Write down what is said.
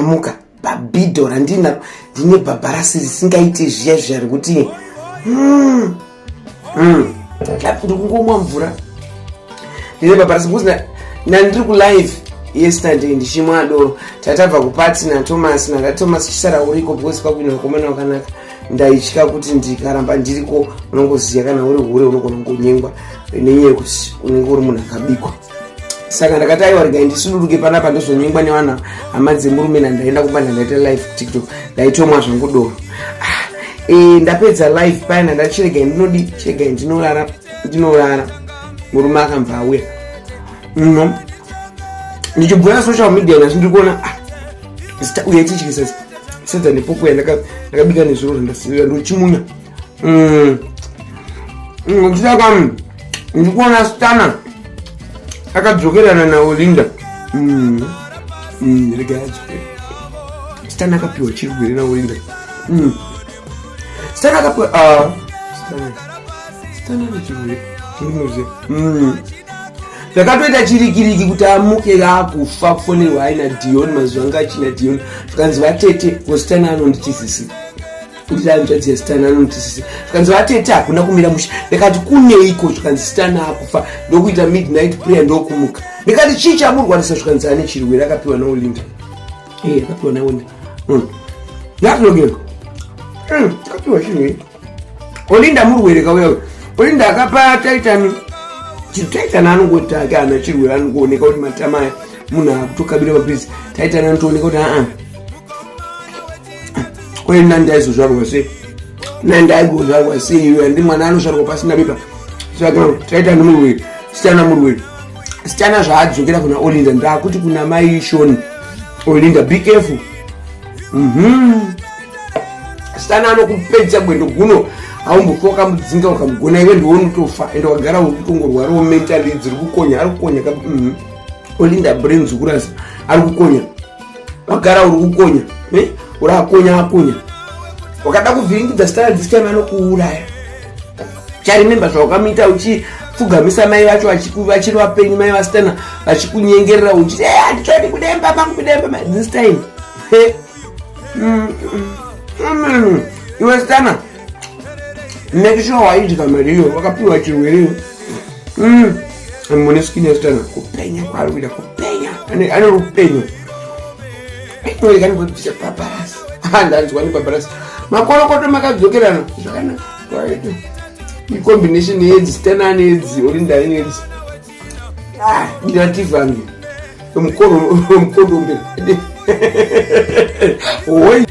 Mamuka bhabhidho randinaro, ndine bhabharasi risingaiti zviya zviya rekuti Ndikungomwa mvura, ndine bhabharasi because nandiri kulive yesterday ndichimwa doro. Tatabva kupati naThomas, nanda Thomas chisara uriko because kwakuina vakomana vakanaka. Ndaitya kuti ndikaramba ndiriko, unongoziva kana uri hure unogona kungonyengwa nenyaya yekuti unenge uri munhu akabikwa. Saka ndakati, aiwa, regai ndisuduruke panapa, ndozonyengwa nevanhu hama dzemurume. Nandaenda kumba, ndandaita live TikTok, ndaitomwa zvangu doro. Ah, ndapedza live paya, ndandati chiregai ndinodi, chiregai ndinorara, ndinorara. Murume akambva auya. No, ndichibvura social media nhasi, ndiri kuona, ah, zita uya tichikisa sadza nepoko yandakabika nezviro zvandasirira, ndochimunya. Saka ndikuona Stana akadzokerana naOlinda. Regai adzokere. Stana akapiwa chirwere naOlinda. Stana akapiwa, ah, Stana, Stana ane chirwere, ndinoziva. Zvakatoita chirikiriki kuti amuke akufa, kufonerwa aina Dion, mazuva anga achina Dion, zvikanzi vatete ngositana anonditisisi kuti hanzvadzi yaSitana anonditisisi. Zvikanzi vatete hakuna kumira mushe. Ndikati kuneiko? Zvikanzi Sitana akufa. Ndokuita midnight prayer, ndokumuka. Ndikati chii chamurwarisa? Zvikanzi ane chirwere akapiwa naOlinda. Akapiwa naOlinda. Yatinogeka akapiwa chirwere. Olinda murwere kauya. Olinda akapa Taitani. Taitani anongoti ake ana chirwere, anongooneka kuti matama aya munhu akutokabira mapirizi. Taitani anotooneka kuti aa, kwai nandaizozvarwa sei, nandaigozvarwa sei iwe? Handi mwana anozvarwa pasina bepa. Saka Taitani murwere, Sitana murwere. Sitana zvaadzokera kuna Olinda, ndakuti kuna mai Shoni, Olinda, be careful. Sitana anokupedza gwendo guno, haumbofa wakamudzinga ukamugona. Iwe ndiwe unotofa, ende wagara uri kutongorwarawo mentally. Dziri kukonya, ari kukonya ka. Olinda brains kurasa, ari kukonya, wagara uri kukonya, eh? Uri akonya, akonya. Wakada kuvhiringidza Sitana this time anokuuraya. Charemember zvawakamuita uchipfugamisa mai vacho vachiri vapenyu, mai vaSitana, vachikunyengerera uchiti, "Handichadi kudemba pangu, kudemba this time." Hey. Iwe Sitana, make sure waidya mari iyo wakapiwa chirwere. Mune skin yaSitana, kupenya kwaari kuita, kupenya, ane rupenyo. Kanibvisa bhabharasi, ndanzwa nebhabharasi. Makorokoto, makadzokerana zvakanaka. Icombination yedzi, Sitana ane edzi, Olinda ane edzi. Ndinativhange mukondombera hoi.